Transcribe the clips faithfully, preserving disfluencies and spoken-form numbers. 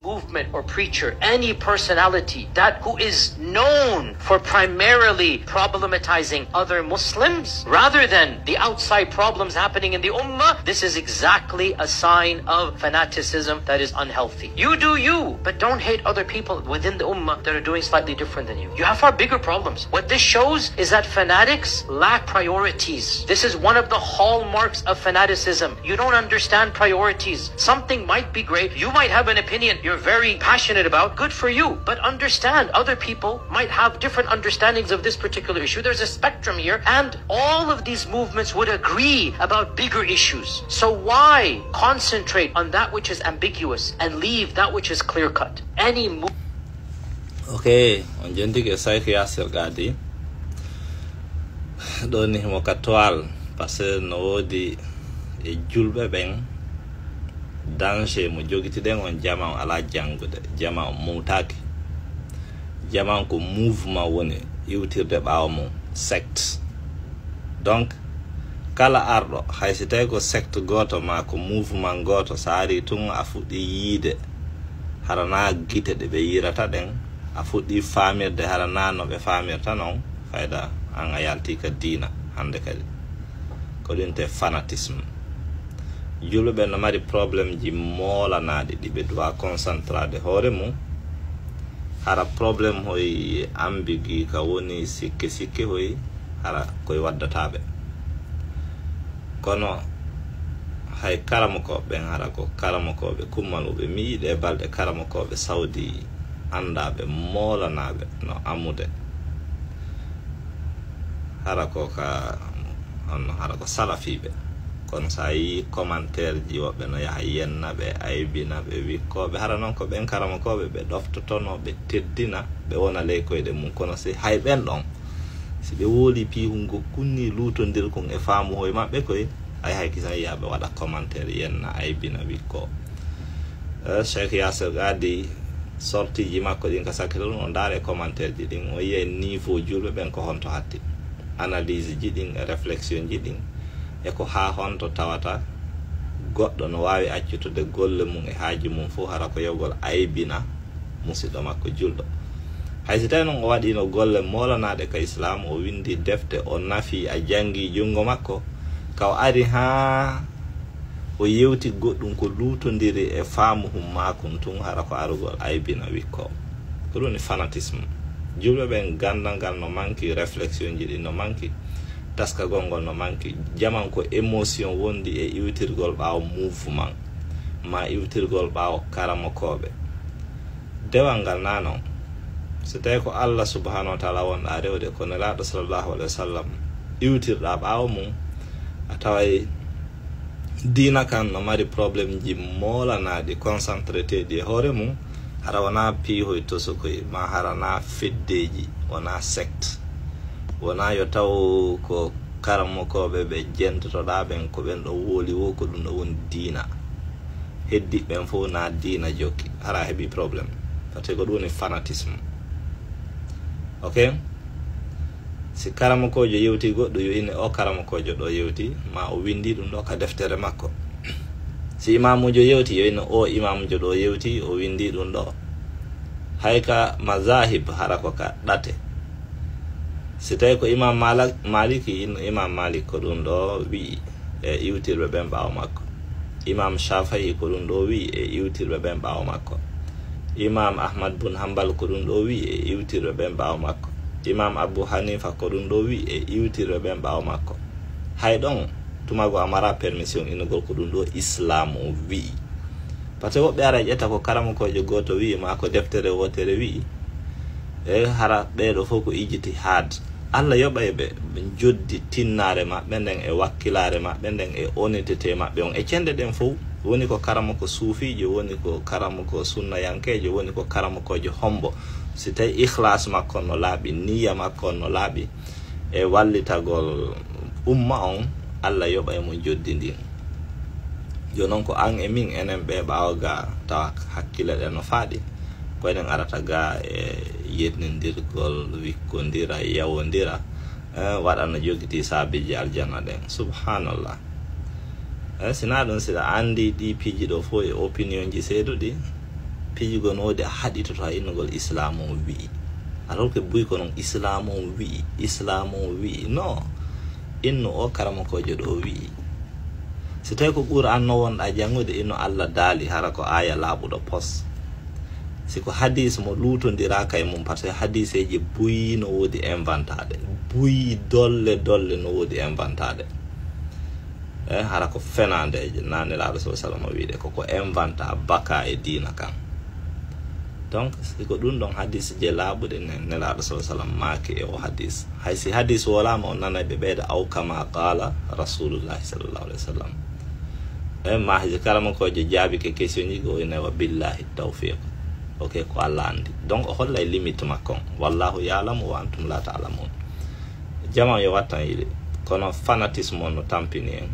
movement or preacher, any personality that who is known for primarily problematizing other Muslims rather than the outside problems happening in the ummah, this is exactly a sign of fanaticism that is unhealthy. You do you, but don't hate other people within the ummah that are doing slightly different than you. You have far bigger problems. What this shows is that fanatics lack priorities. This is one of the hallmarks of fanaticism. You don't understand priorities. Something might be great. You might have an opinion you're very passionate about. Good for you. But understand, other people might have different understandings of this particular issue. There's a spectrum here, and all of these movements would agree about bigger issues. So why concentrate on that which is ambiguous and leave that which is clear cut? Any mo- Ok, on jentike Saykh Yasir Gadi. Ɗo ni mo ka toile, parce que no woodi e julɓe ɓen danger mo jogitiɗen on, jama on ala janngude, jama on mowtaaki. Jama on ko mouvement woni iwtirde ɓaawo mum, secte. Donc kala arɗo, hay si tawi ko secte gooto ma ko mouvement gooto, so ari tun a fuɗɗi yiide hara na gite ɗe ɓe yiirata ɗen, a fuɗɗi faamirde hara na no ɓe faamirta non, fayda an a yalti ka diina hannde kadi. Ko ɗum te fanatisme. Julɓe ɓen no mari problème ji moolanaaɗi ɗi ɓe doit concentrade hoore mum. Hara problème hoy ambigi ka woni sikke sikke hoy, hara koye waddata ɓe. Kono hay karamokooɓe ɓen, hara ko karamokooɓe kummaluɓe, mi yiɗe balɗe karamokooɓe sawdi anndaɓe moolanaaɓe no amude. Hara ko ka onno, hara ko salafiiɓe. Kono so a yii commentaire ji woɓɓe no yaha yenna ɓe, aybina ɓe, wikkooɓe hara non ko ɓen karamokooɓe ɓe ɗoftotono, ɓe teddina, ɓe wona ley koyɗe mum. Kono si hay ɓen ɗon, si ɓe wooli piihungo kunni luutondirkun e faamu hoy maɓɓe koy, ay hay kisan yiya ɓe waɗa commentaire yenna, aybina, wikkoo. Eh, Cheikh Yasir Gadi, sortie ji makko ɗin ka sakkito ɗum, o ndaare commentaire ji ɗin, o yiya niveau julɓe ɓen ko honto hatti. Analyse ji ɗin e réflexion ji ɗin e ko haa honto tawata goɗɗo no waawi accutude golle mum e haaji mum fof hara ko yogol aybina musiɗɗo makko julɗo. Hay si tawi non o waɗino golle moolanaaɗe ka Islam, o windi defte, o nafi, a jangi junngo makko, ka o ari haa o yewti goɗɗum ko luutondiri e faamu hum maakun tun, hara ko arugol aybina wikkoo. Ko ɗum woni fanatisme. Julɓe ɓen, ganndal ngal no manki, réflexion ji ɗin no manki, taskagol ngol no manki. Jaman ko émotion wondi e iwtirgol ɓaawo mouvement, ma iwtirgol ɓaawo karamokooɓe. Dewal ngal na non. So tawi ko Allah subhanahu wa taala wonɗa rewde, ko Nelaaɗo sallallahu alaihi wa sallam iwtirɗa ɓaawo mum, a taway diina kan no mari problème ji moolanaaɗi, concentré teeɗi e hoore mum, hara wona piihoy tosokoy, ma hara na feddeji, wona secte, wona yo taw ko karamokooɓe ɓe jentotoɗa ɓen, ko ɓen ɗo wooli wo, ko ɗum ɗo woni diina. Heddi ɓen fof na diina jokki, hara heɓi problème. Parce que ko ɗum woni fanatisme. Ok? Si karamokoojo yewti goɗɗo, yo ine o karamokoojo ɗo yewti, ma o windi ɗum ɗo ka deftere makko. Si imamujo yewti, yo ine o imamujo ɗo yewti, o windi ɗum ɗo. Hay ka mazahib, hara ko ka ɗate. Si tawi ko imam Mala-, Maliki, in-, imam Malik ko ɗum ɗo wi'i e iwtirɓe ɓen ɓaawo makko. Imam Shafi'i ko ɗum ɗo wi'i e iwtirɓe ɓen ɓaawo makko. Imam Ahmad bun Hanbal ko ɗum ɗo wi'i e iwtirɓe ɓen ɓaawo makko. Imam Abu Hanifa ko ɗum ɗo wi'i e iwtirɓe ɓen ɓaawo makko. Hay ɗon, tumago a mara permission innugol ko ɗum ɗo Islam o wi'i. Parce que woɓɓe ara ƴetta ko karamokoojo gooto wi'i, ma ko deftere wootere wi'i. E hara ɓeeɗo fof ko ijtihaad. Allah yoɓay ɓe, ɓe joddi tinnaare maɓɓe nden e wakkilaare maɓɓe nden e honnêteté maɓɓe on. E cenɗe ɗen fof, woni ko karamoko suufiijo, woni ko karamoko sunnayankeejo, woni ko karamokoojo hombo. Si tawi ikhlas makko no laaɓi, niyya makko no laaɓi, e wallitagol umma on, Allah yoɓay mo joddi ndin. Jooni non ko an e min, enen ɓe ɓaawo ga, tawa hakkille ɗen no faaɗi, ko enen arata ga e yennindirgol, wikkondira, yawondira, eh, waɗa no jogiti saabiji aljanna ɗen. Subhanallah. Eh, sina ɗum, siɗa andi ɗi piiji ɗo fof e opinion ji seeduɗi, Piiji goo no woodi a haɗitoto a innugol islaamu on wi'i. Alors que buy ko non islaamu on wi'i, islaamu on wi'i. No, innu o karamokoojo ɗo wi'i. Si tawi ko Qur'an no wonɗa janngude, innu Allah daali, hara ko aaya laaɓuɗo pos. Si ko hadis mo luutondiraaka e mum, parce que hadiseeji buy no woodi inventaaɗe. Buy dolle dolle no woodi inventaaɗe. E hara ko fenaandeeje, na Nelaaɗo sa sallam wiide ko ko inventa baka e diina kan. Donc si ko ɗum ɗon hadis je laaɓuɗe ne Nelaaɗo sa sallam maaki e o hadis. Hay si hadis wolaama, on nanay ɓe ɓeyda aw kama qala Rasulullahi sallallahu alayhi wa sallam. E mahji karamokoojo jaabike question ji, o ine wa billahi tawfiq. Ok, ko Allah anndi. Donc o hollay limite makko on. Wallahu ya'lamu wa antum la ta'lamun. Jama on yo wattan yili. Kono fanatisme on no tampini en.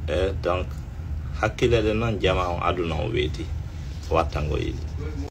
E donc hakkile ɗen non, jama on, aduna on weeti. Wattango yili.